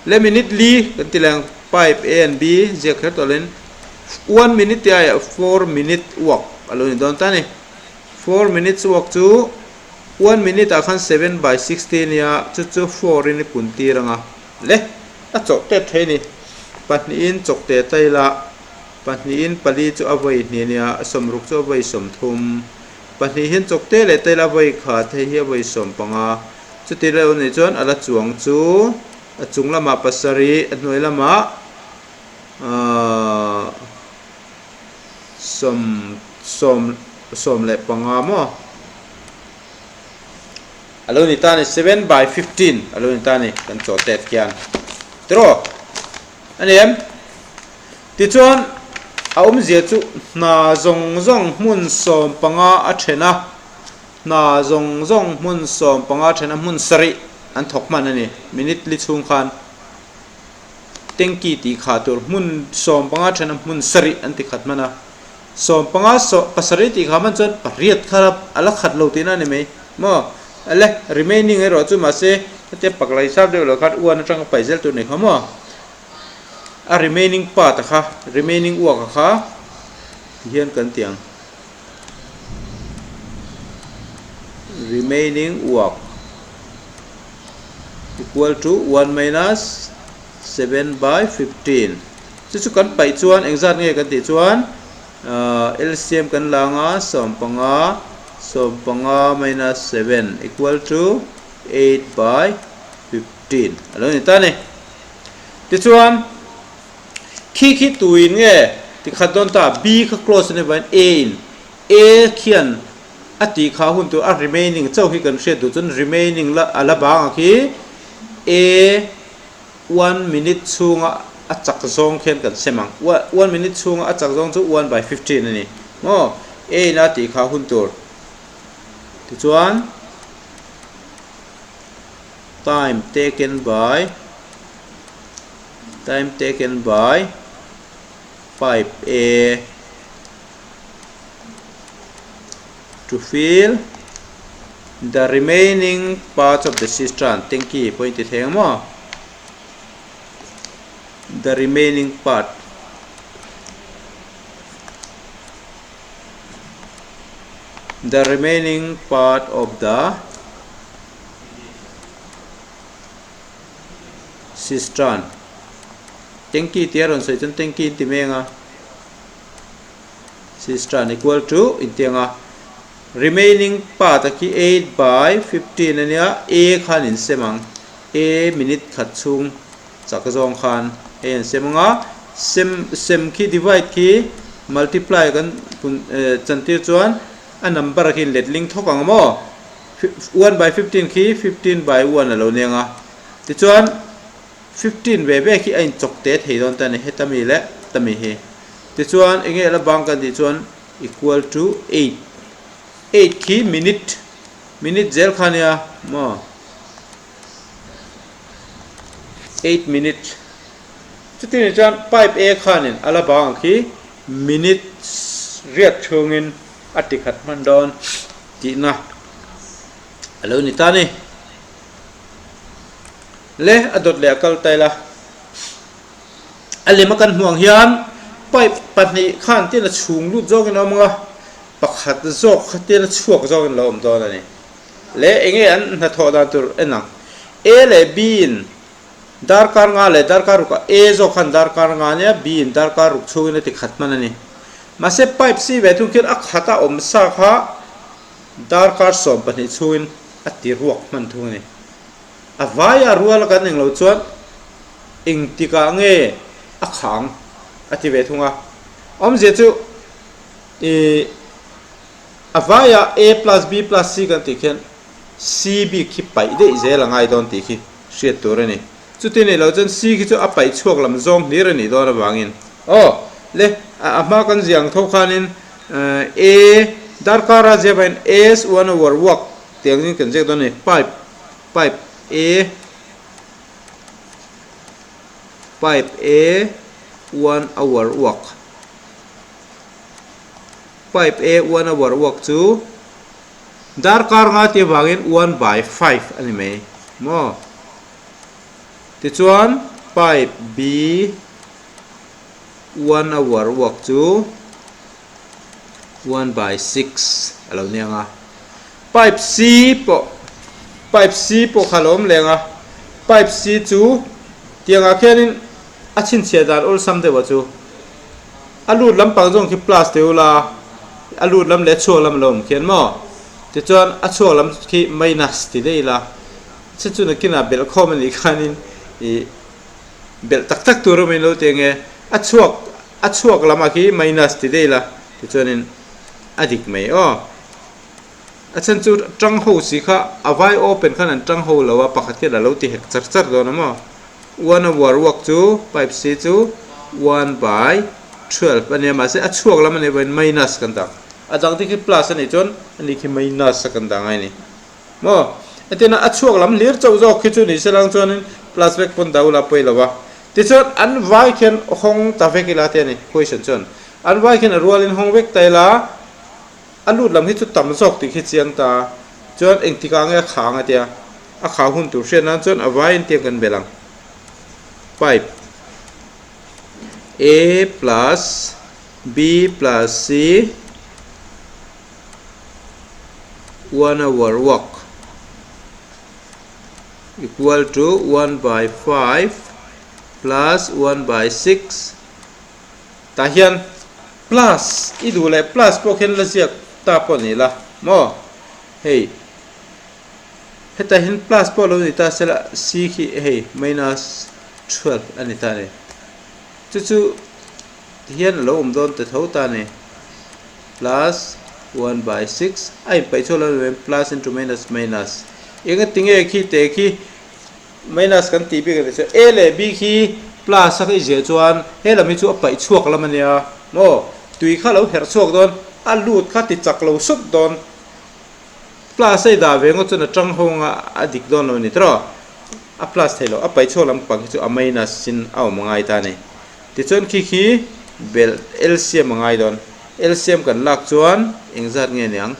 Le minute li kan ti leng pipe A and B ziak kher tawh loin one minute tih aiah four minute work a lo ni dawn ta a ni. Four minutes work chu one minute ah khan seven by 60 a nia chu chu four in i pun tir ang a. Le a chawh tep thei a ni. Pahnihin chawk teh ta ila pahnihin pali chu a vawi hnih a nia 60 chu a vawi 30. Pahnihin chawk teh leh ta ila vawi khat hei hi a vawi 15. Chuti reuh nih chuan a la chuang chu a chung lamah pasarih, a hnuai lamah ahh 15 maw a lo ni ta a ni, seven by 15 a lo ni ta a ni kan chaw tet khian tiraw a ni em? Tichuan a awmzia chu hna zawng zawng hmun 15 a then a. Hna zawng zawng hmun 15 thena hmun sarih an thawk hman a ni. Minute li chhung khan tanky tih khah tur hmun 15 thena hmun sarih an ti khat hman a. 15 saw pasarih tih khah hman chuan pariat kha a la khat lo tihna a ni mai maw? Ale remaining erawh chu mahse hetia paklai sap deuh loh khan uan atanga paih zel tur a ni kha maw? A remaining part a kha remaining uak a kha tihian kan ti ang. Remaining work equal to 1 minus 7 by 15 chu chu kan paih chuan engzat nge kan tih chuan LCM kan la anga 15 15 minus 7 equal to 8 by 15 a lo ni ta a ni. Tichuan Khi khi tuin nge ti khat dawn ta? B kha close a ni vangin A in A khian a tih kha hun tur a remaining chauh hi kan hriat duh chuan remaining la a la bang ang khi A one minute chhunga a chak zawng khian kan sem ang. One minute chhunga a chak zawng chu one by 15 a ni maw? A in a tih kha hun tur tichuan time taken by. Time taken by pipe A to fill the remaining parts of the cistern tanki pawh in ti thei ang maw the remaining part the remaining part of the cistern tanki tia rawn sawi chuan tanki in ti meng a cistern equal to intiang a remaining part a khi 8/15 ania a khan in sem ang a minute khat chhung chak zawng khan hei an sem ang a sem sem khi divide khi multiply kan chantir chuan a number khi letling thawk ang maw. 1/15 khi 15/1 a lo ni ang a, tichuan 15 ve ve khi a inchawk te thei dawn ta a ni, heta mi leh ta mi hi. Tichuan eng nge la bang kan tih chuan equal to eight, eight khi minute, minute zel kha nia maw, eight minute. Chuti ni chuan pipe A khanin a la bang ang khi minute riat chhungin a ti khat hman dawn. Tihna a lo ni ta ni. Le a dawt leh a kal ta ila. A lem a kan hmuh ang hian pipe pahnih khan tin a chhung lut zawkin a awm ang a, pakhat zawk kha tin a chhuak zawkin a lo awm dawn a ni. Le enge an hnathawh dan tur en ang. A leh B in darkar nga leh darkar ruk ah A zawk khan darkar nga ania B in darkar ruk chhungin a ti khat hman a ni. Mahse pipe si ve thung khian a khat a awm sa kha darkar 12 chhungin a ti ruak hman thung a ni. A vaia rual a kan eng lo chuan engtikah nge a khang a ti ve thung a. Awmzia chu ih a vaia A plus B plus C kan tih khian C bik khi paih daih zel a ngai dawn tih khi hriat tur a ni. Chuti nih loh chuan C khi chu a paih chhuak lam zawng hlir a nih dawn avangin aw le a hma kan ziah ang tho khanin A darkar a ziah vangin S one hour work tih angin kan ziak dawn a ni pipe pipe A pipe A one hour work pipe A one hour work chu Darkar nga tih avangin 1/5 a ni mai maw? Tichuan pipe B one hour work chu 1/6 a lo ni ang a. Pipe C pawh pipe C pawh kha a lo awm leng a. Pipe C chu tiangah khianin a chhinchhiah dan awlsam deuh a chu. A lut lampang zawng khi plus teh ula, a lut lam leh a chhuak lam a lo awm khian maw? Tichuan a chhuak lam khi minus ti daih ila, che chu nakinah belh khawm a nih khanin ih belh tak tak tur awmin lo ti ange, a chhuak a chhuak lamah khi minus ti daih ila tichuanin a dik mai aw. A chhan chu tang ho si kha a vai open khan an tang ho lo a, pakhat hian a lo ti hek char char dawn a maw? One hour work chu pipe C chu 1/12 a nia mahse a chhuak lam a nih pawhin minus kan dah. A dang te khi plus a nih chuan a ni khi minus a kan dah ngai a ni. Maw? Entirna a chhuak lam hlir chauh zawk khi chu ni se lang chuanin plus vek pawn dah ula pawi lo va. Tichuan an vai khian hawng ta vek ila te a ni question chuan. An vai khian a rualin hawng vek ta ila a lut lam hi chu tam zawk tih khi chiang ta. Chuan engtikah nge a khang a tia. A khau hun tur hriat nan chuan a vaiin tiang kan belh ang. Pipe A plus B plus C one hour work equal to 1/5 plus 1/6 tah hian plus i duh leh plus pawh khian la ziak ta pawh ni la maw hei. Hetah hian plus pawh lo ni ta sela c khi hei minus 12 a ni ta a ni. Chu chu tihian a lo awm dawn ta tho ta a ni. Plus 1/6 a inpaih chhuak lo ni plus into minus minus. Enga tinge khi te khi minus kan tih bik a ni chu a leh b khi plus a i ziah chuan he lam hi chu a paih chhuak lam a nia maw tui kha lo herh chhuak dawn a lut kha ti chak lo sup dawn. Class a i dah ve ngawt chuan a tang ho anga a dik dawn lo a ni tawh. A plus thei lo, a paih chhuak lampang hi chu a minus in a awm angai ta a ni. Tichuan khi khi belh LCM a ngai dawn. LCM kan lak chuan engzat nge niang?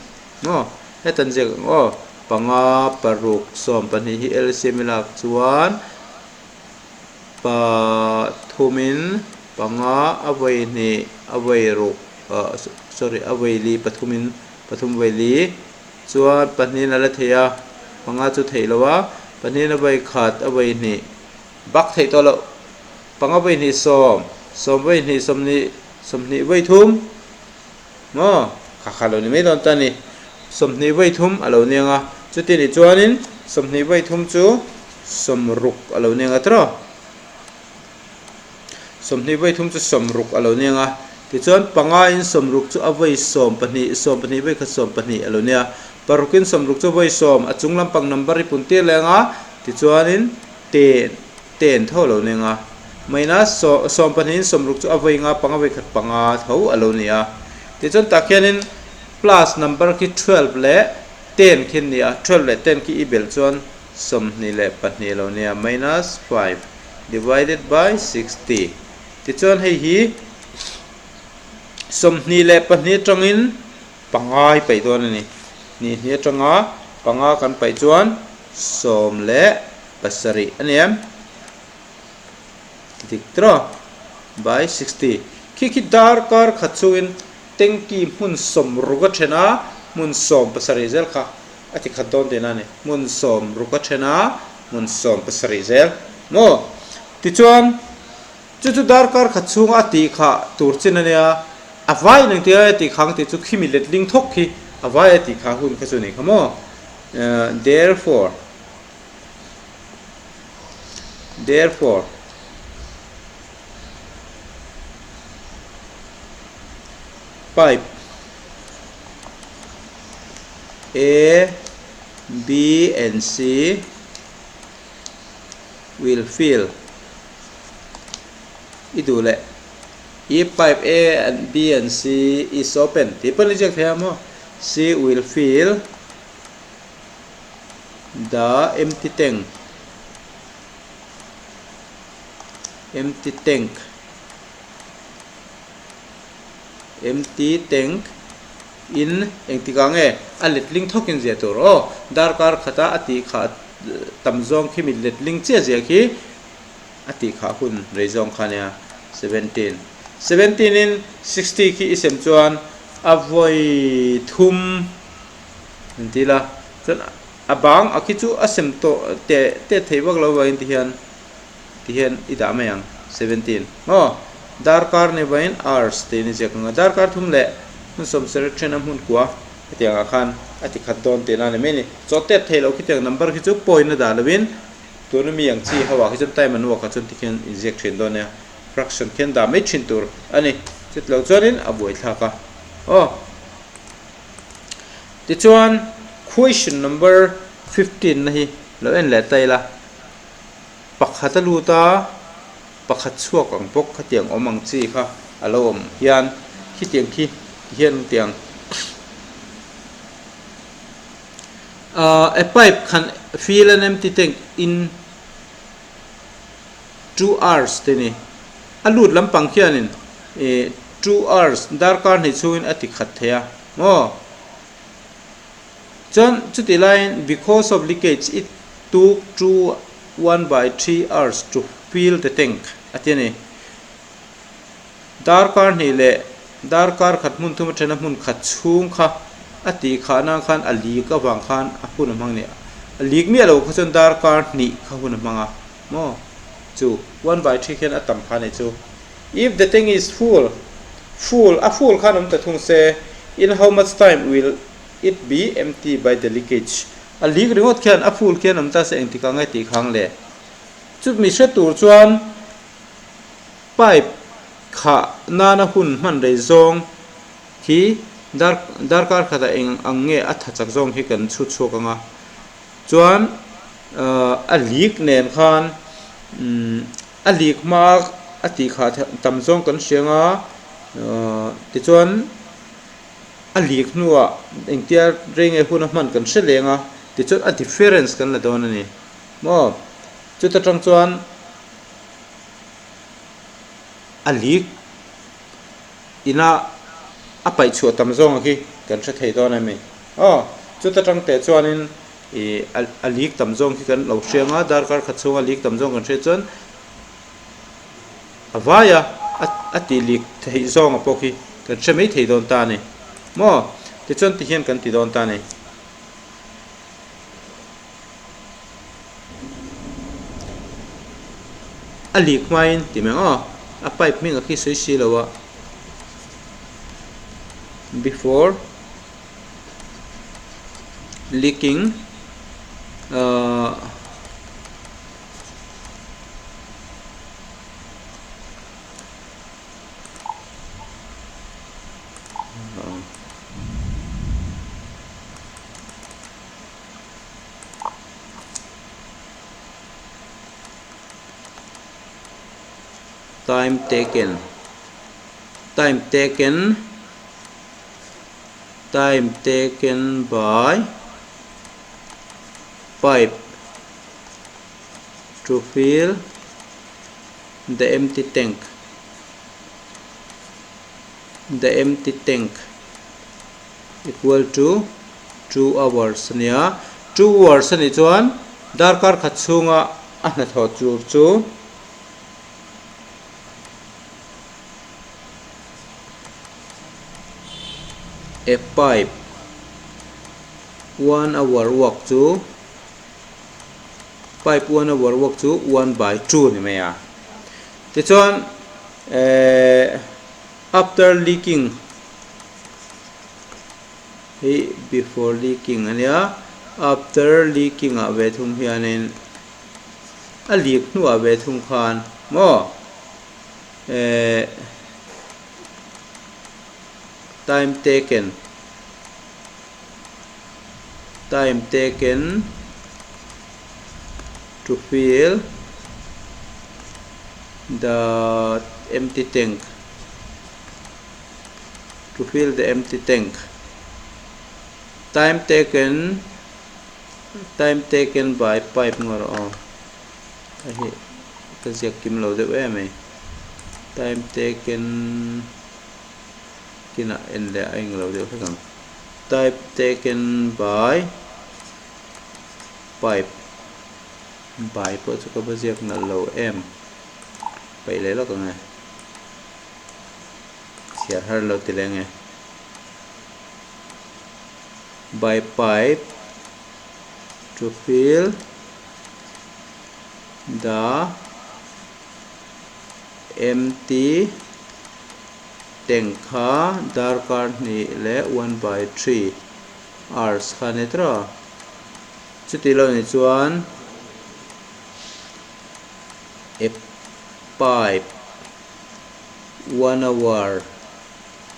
Maw? Hetan ziak ang aw. Panga, paruk, 12 hi LCM i lak chuan pathumin panga a vawi hnih a vawi ruk ah sorry a vawi li pathumin pathum vawi li chuan pahnihin a la thei a, panga chu theih lo a, pahnihin a vawi khat a vawi hnih bak theih tawh loh. Panga vawi hnih sawm, sawm vawi hnih sawmhnih, 20 vawi thum maw? Kha kha lo ni mai dawn ta ni. 20 vawi thum a lo niang a, chuti nih chuanin 20 vawi thum chu 60 a lo niang a tiraw? 20 vawi thum chu 60 a lo niang a, tichuan panga in 60 chu a vawi 12, 12 vawi khat 12 a lo nia. Paruk in 60 chu vawi sawm, a chung lampang number i pun tir leng a, tichuanin ten. Ten tho a lo neng a, maina 12 in 60 chu a vawi nga panga vawi khat panga tho a lo ni a. Tichuan tah khianin plus number khi 12 leh ten khi an ni a, 12 leh ten khi i belh chuan 22 a lo ni a, minus 5 divided by 60. Tichuan hei hi 22 atangin panga i paih dawn a ni. Ni hnih atanga panga kan paih chuan sawm leh pasarih a ni em? Dik tiraw? By 60. Khi khi darkar khat chungin tanky hmun sawm ruk a then a, hmun sawm pasarih zel kha a ti khat dawn tihna a ni. Hmun sawm ruk a then a, hmun sawm pasarih zel maw? Tichuan, chu chu darkar khat chhunga a tih khah tur chin a nia, a vai in engtik lai a tih khang tih chu khimi letling thawk khi a vai a tih khah hun kha chu a ni kha maw? Therefore. Therefore, pipe A, B and C will fill i duh leh if pipe A and B and C is open tih pawn i ziak thei a maw C will fill The empty tank empty tank empty tank in engtik ah nge a letling thawk in ziah tur aw darkar khata a tih khah tam zawng khi mi letling chiah ziah khi a tih khah hun rei zawng kha nia 17 17 in 60 khi i sem chuan a vawi thum. An ti la, chuan a bang a khi chu a sem tawh teh teh theih vak lo vangin ti hian ti hian i dah mai ang 17 maw darkar ni vain hours tiin i ziak ang a darkar thum leh hmun sawm sarih then a hmun kua hetiang ah khan a ti khat dawn tihna a ni mai a ni chaw tet theih loh khitiang number khi chu point a dah lovin tuna mi ang chi ho ah khi chuan time an work ah chuan tikhian inziak thin dawn nia fraction khian dah mai thin tur a ni chutilo chuanin a buaithlak a aw. Tichuan, question number 15 na hi lo en leh ta ila, pakhat a lut a, pakhat chhuak ang bawk khatiang awm ang chi kha a lo awm hian khitiang khi tihian tiang a pipe khan fill an empty tank in 2 hours te ni. A lut lampang khianin ih 2 hours darkar hnih chhungin a ti khat thei a maw? Chuan chutih laiin because of leakage it took 2 1 by 3 hours to fill the tank a ti a ni. Darkar hnih leh darkar khat hmun thum athena hmun khat chhung kha a tih khah nan khan a leak avang khan a hun a hmang a ni. A leak miah lo kha chuan darkar hnih kha hun a hmang a maw? Chu 1 by 3 khian a tam kha a nih chu. If the tank is full, full, a full khan awm ta thung se, in how much time will it be empty by the leakage? A leak ringawt khian a full khian awm ta se engtik ang e tih khang le. Chumi hre tur chuan Pipe khah nana hun hman rei zawng khi dar darkar khatah eng ang nge a tha chak zawng hi kan chhut chhuak ang a. Chuan a leak nen khan a leak hma a tih khah tam zawng kan hria ang a, tichuan a leak hnuah engtia rei nge hun a hman kan hre leng a, tichuan a difference kan la dawn a ni maw. Chuta tang chuan a leak ina a paih chhuah tam zawng khi kan hre thei dawn a mi. Aw, chuta tang teh chuanin ih a leak tam zawng khi kan lo hria ang a, darkar khat chhunga leak tam zawng kan hriat chuan a vai a, a tih leak theih zawnga pawh khi kan hre mai thei dawn ta a ni. Maw? Tichuan tihian kan ti dawn ta a ni. A leak hmain ti mai ang aw, a pipe hming a khi sawi si lo a, before leaking ahh Time taken time taken time taken by pipe to fill the empty tank the empty tank equal to two hours a nia. Two hours a nih chuan darkar khat chhunga a hnathawh tur chu a pipe one hour work chu pipe one hour work chu one by two a ni mai a. Tichuan ehh after leaking Hei before leaking a nia, after leaking ah ve thung hianin a leak hnuah ve thung khan maw eh time taken time taken to fill the empty tank. To fill the empty tank time taken time taken by pipe ngawr aw a hi ka ziak kim lo deuh em mai time taken kinah en leh a eng lo deuh hlek ang type taken by pipe by pawh chu ka va ziak nalh lo em paih leh lawk ang e. Chhiar har lo ti leng e. By pipe to fill the empty tank kha darkar hnih leh one by three hours kha a ni tawh a. Chuti lo ni chuan a pipe. One hour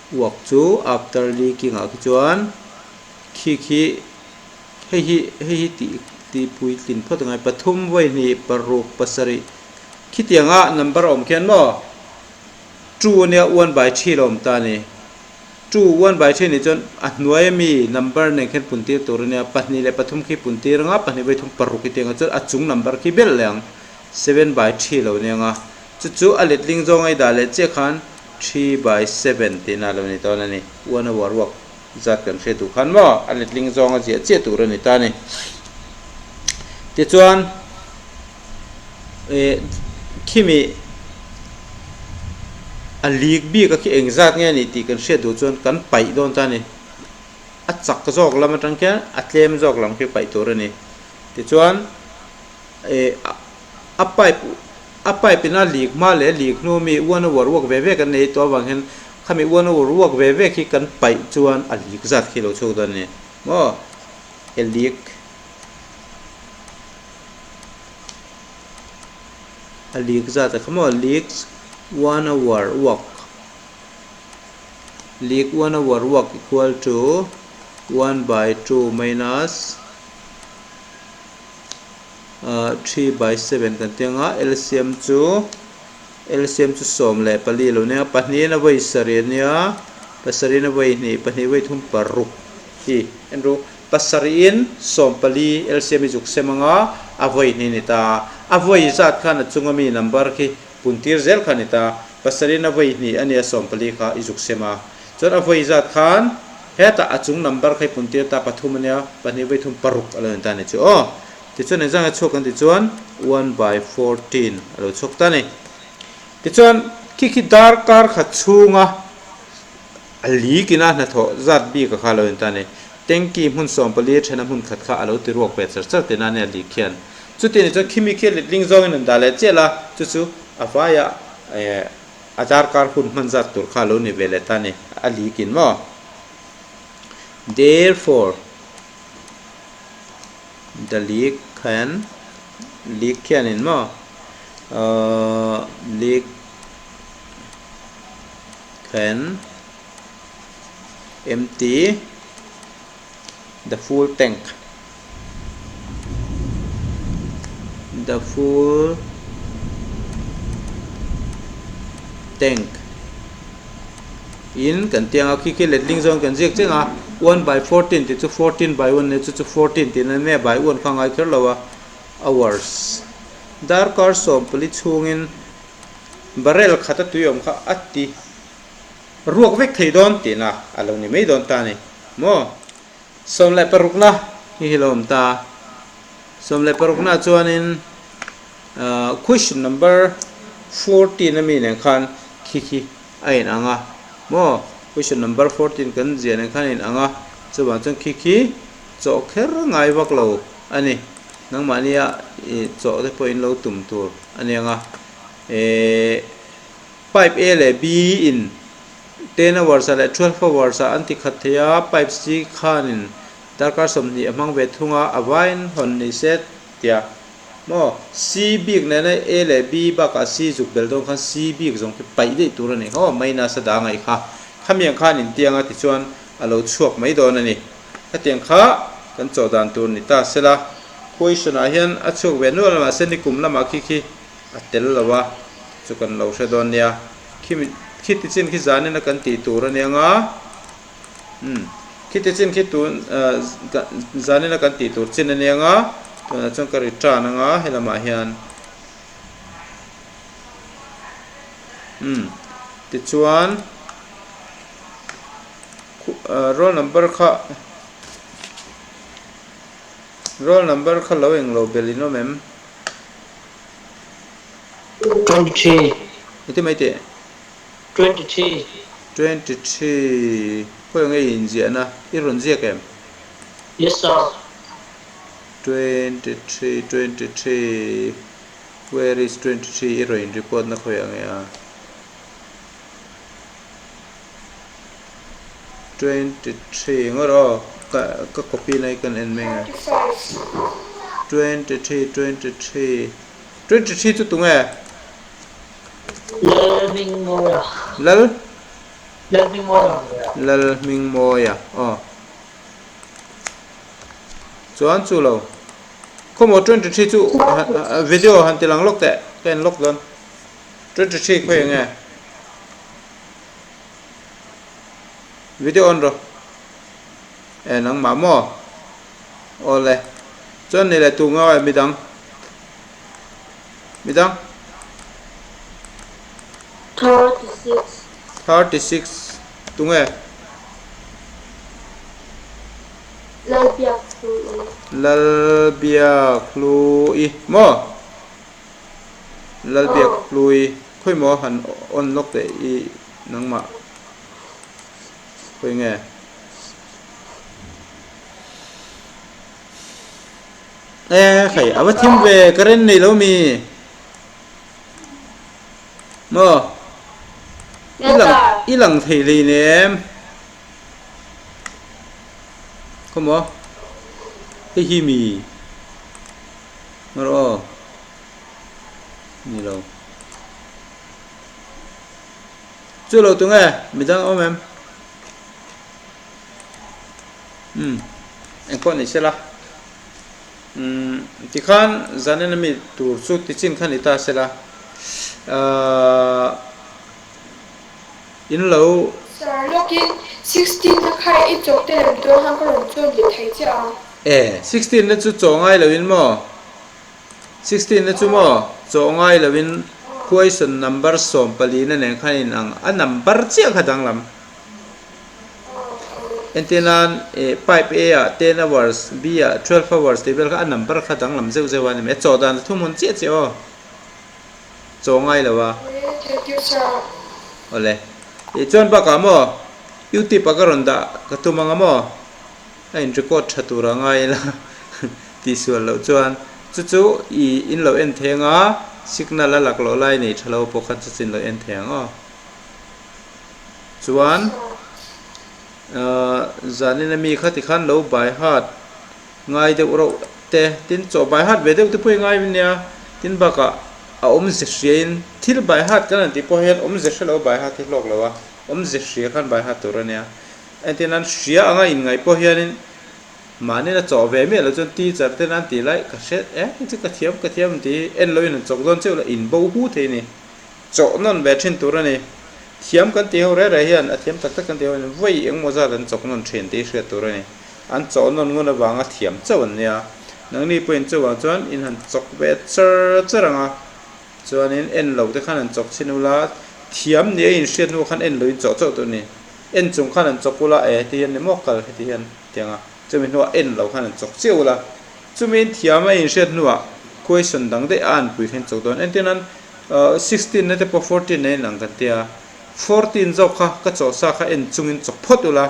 uak chu after leaking ah khi chuan khi khi hei hi hei hi tih tih puitlin phawt angai pathum vawi hnih paruk pasarih khitiang a number a awm khian maw two ania one by three la awm ta a ni two one by three nih chuan a hnuai ami number nen khian pun tir tur ania pahnih leh pathum khi pun tir anga pahnih vawi thum paruk i tiang ah chuan a chung number khi belh leh ang seven by three lo nia anga. Chu chu a letling zawng a i dah leh chiah khan 3/7 tihna a lo ni dawn a ni. One hour work zat kan hriat duh khan maw a letling zawng a ziah chiah tur a ni ta a ni. Tichuan eh khimi a leak bik a khi engzat nge a nih tih kan hriat duh chuan kan paih dawn ta a ni. A chak zawk lam atang khian a tlem zawk lam khi paih tur a ni. Tichuan eh a pipe a pipe ina leak hma leh leak hnu ami one hour work ve ve kan nei tawh avang hian khami one hour work ve ve khi kan paih chuan a leak zat khi lo chhuak dawn a ni maw a leak a leak zat a kha maw leaks one hour work leak one hour work equal to one by two minus 3/7 kan ti anga LCM chu LCM chu 14 lo nia pahnihin a vawi sarih a nia pasarih a vawi hnih pahnih vawi thum paruk hi en ru. Pasarih in 40 LCM i zuk sem anga a vawi hnih ni ta. A vawi zat khan a chunga mi number khi pun tir zel kha ni ta. Pasarih in a vawi hnih a nia 40 kha i zuk sem a. Chuan a vawi zat khan hetah a chung number kha i pun tir ta pathum a nia, pahnih vawi thum paruk a lo ni ta ni chu aw. Tichuan engzah nge chhuak kan tih chuan one by 14 a lo chhuak ta a ni. Tichuan khi khi darkar khat chhunga A leak ina hnathawh zat bik a kha lo in ta ni. Tanky hmun 40 thena hmun khat kha a lo ti ruak ve char char tihna ania leak khian. Chuti ni chuan khimi khi letling zawngin an dah leh chiah la, chu chu a vaia a darkar hun hman zat tur kha a lo ni ve leh ta ni, a leak in maw? Therefore, the leak can, leak khianin maw? Leak. Can empty the full tank the full tank in kan tiang a khi khi letling zawng kan ziak cheng a 1 by 14 tih chu 14 by 1 nia chu chu 14 tih na nia by 1 kha ngai kher lo a hours darkar 40 chhungin Barrel khat a tui awm kha a ti ruak vek thei dawn tihna a lo ni mai dawn ta a ni maw? 16 na hi hi lo awm ta. 16 na chuanin question number 14 a mi nen khan khi khi a in ang a maw? Question number 14 kan ziah nen khan a in ang a, chuvang chuan khi khi chawh kher ngai vak lo a ni. Nangmahnia chawh te pawh in lo tum tur a ni ang a. Ehh pipe A leh B in 10 hours ah leh 12 hours ah an ti khat thei a, pipe C khanin darkar 20 a hmang ve thung a, a vain hawn ni se tia maw C bik nena A leh B bakah C zuk bel dawn khan C bik zawng khi paih daih tur a ni kha aw minus a dah ngaih kha khamiang khan intiang a tichuan a lo chhuak mai dawn a ni. Hetiang kha kan chawh dan tur ni ta sela, question ah hian a chhuak ve nual a mahse nikum lamah khi khi a tel lo a, chu kan lo hre dawn nia. Khi khi ti chin khi zanin a kan tih tur a nia nga, umm khi ti chin khi tun zanin a kan tih tur chin a nia nga, tunah chuan ka return anga helamah hian umm tichuan. Roll number kha Roll number kha lo eng lo bel in awm em? 23. Iti mai teh. 23. 23 khawi nge i inziah na i rawn ziak em? Yes sir. 23 23 where is 23 i rawn in report na khawi ang e a? 23 ngawt aw ka ka copy na hi kan en mai nge 23 23 23 chu tunge Lalhmingmawia Lal Lalhmingmawia Lalhmingmawia aw chuan chu lo khawmaw 23 chu video han ti lang lawk teh ka en lawk dawn 23 khawi enge Video on rawh. E nangmah maw? Awle. Chuan ni leh tu nge midang? Midang? 36. 36 tu nge? Lalbiakhlui. Lalbiakhlui maw? Lalbiakhlui khawi maw han on lawk teh i nangmah khawi nge e khai a va thim ve current nei lo mi maw i lang i lang thei hlei nem khaw maw hei hi mi Mar aw. Ni lo. Chu lo tunge midang awm em? Um. Engpawh ni sela. Um tikhan zanin ami tur chu tichin kha ni ta sela. Uh in lo. Sir, lawkin 16 na kha i chawk te lem tur khan ka rawn chuan leh thei chiah a. E, 16 na chu chaw ngai loin maw? 16 na chu maw? Chaw ngai loin question number 14 na nen khan in ang a number chiah kha danglam. Entir nan eh pipe A ah 10 hours, B ah 12 hours tih vel kha a number kha danglam zeuh zeuh a ni mai. A chaw dan a thum hawn chiah chiah aw. Chaw ngai lo a. Thank you sir. Awle. Ih chuan bakah maw youtube ah ka rawn dah ka tum anga maw a in record tha tur a ngai ila tih sual loh chuan chu chu ih in lo en thei anga signal a lak loh lai nei tha lo pawh khan chu chu in lo en thei ang aw. Chuan ahh zanin ami kha tikhan lo by heart ngai deuh reuh te tin chaw by heart ve deuh te pawh hi ngai nia tin bakah a awmze hriain thil by heart kan han tih pawh hian awmze hre lo by heart hi hlawk lo a awmze hria khan by heart tur a nia entir nan hria anga inngaih pawh hianin mahni a chawh ve miah lo chuan teacher ten an tih lai ka hre e chu ka thiam ka thiam an tih hi en loin an chawk dawn cheuh la in bo hu thei a ni. Chawh nawn ve thin tur a ni. Thiam kan tih ho reh reh hian a thiam tak tak kan tih ho hian vawi engmaw zat an chawk nawn thin tih hriat tur a ni. An chawh nawn ngun avanga thiam chauh an nia. Nangni pawhin chuvang chuan in han chawk ve char char ang a, chuanin en lo te khan han chawk chhin ula, thiam nia in hriat hnu khan en lo in chawh chauh tur a ni. En chung khan han chawk ula e heti hian ni maw kal heti hian tiang a, chumi hnuah en lo khan han chawk chiah ula, chumi in thiam a in hriat hnuah question dang daih a an pui khan chawk dawn. Entir nan 16 na te pawh 14 na in ang kan tia, 14 zawk kha ka chawh sa kha en chungin chawk phawt ula,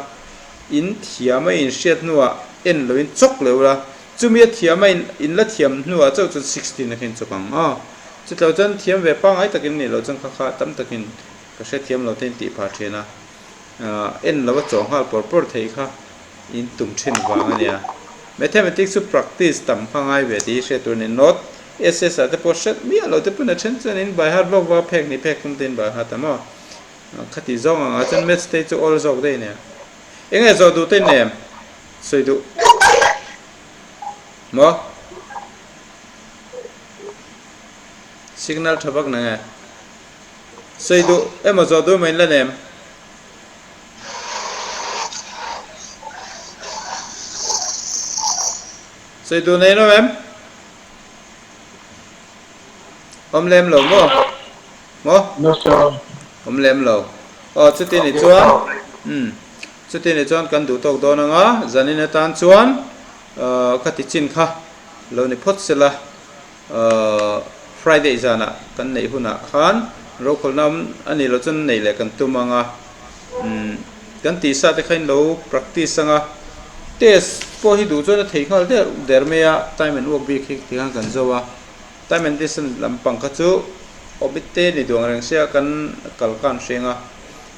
in thiam a in hriat hnuah en loin chawk leh ula, chumi a thiam a in in la thiam hnuah chauh chuan 16 na kha in chawk ang aw. Chutlo chuan thiam ve pangngai takin nih loh chuan kha kha tam takin ka hrethiam lo te in tih phah thin a, en lo a chawh nghal pawr pawr thei kha in tum thin vang a nia. Mathematics chu practice tam kha ngai ve tih hi hriat tur a ni. Note, SS ah te pawh hret miah lo te pawn a then chuan in by heart vak vak a phek ni phek tum te in by heart a maw? Khati zawng ang ah chuan maths te chu awl zawk daih nia. Eng nge zawh duh te nem? Sawi duh. Maw? Signal tha vak na nge? Sawi duh emaw zawh duh emaw in la nem? Sawi duh nei lo em? Awm lem lo maw? Maw? No sir. Awm lem lo. Aw chuti ni chuan umm chuti ni chuan kan duh tawk dawn anga zanin atan chuan ka ti chin kha lo ni phawt sela Friday zanah kan neih hunah khan rokhawlna awm a nih loh chuan neih leh kan tum anga umm kan tih sa te kha in lo practice anga test pawh hi duh chuan a thei nghal der der mai a time and work bik hi ti khan kan zo a time and distance lampang kha chu awmit te ni duang reng sia kan kal khan hreng a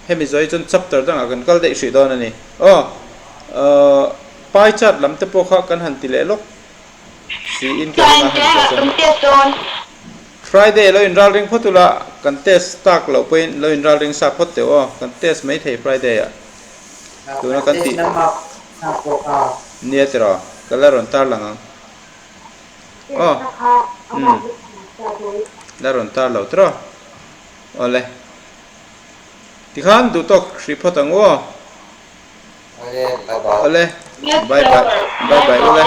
hemi zawh hi chuan chapter dangah kan kal daih hrih dawn a ni aw ahh pie chart lam te pawh kha kan han ti leh lawk. Siin ka ring a han tih chuan Friday lo inral ring phawt ula kan test tak loh pawhin lo inral ring sa phawt teh aw kan test mai thei Friday ah tuna kan tih nia tiraw ka la rawn tar lang ang aw umm la rawn tar lo tiraw awle tikhan duhtawk hrih phawt ang u aw. Awle bye bye bye bye ule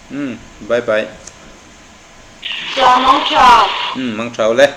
umm bye bye umm mang tha ule.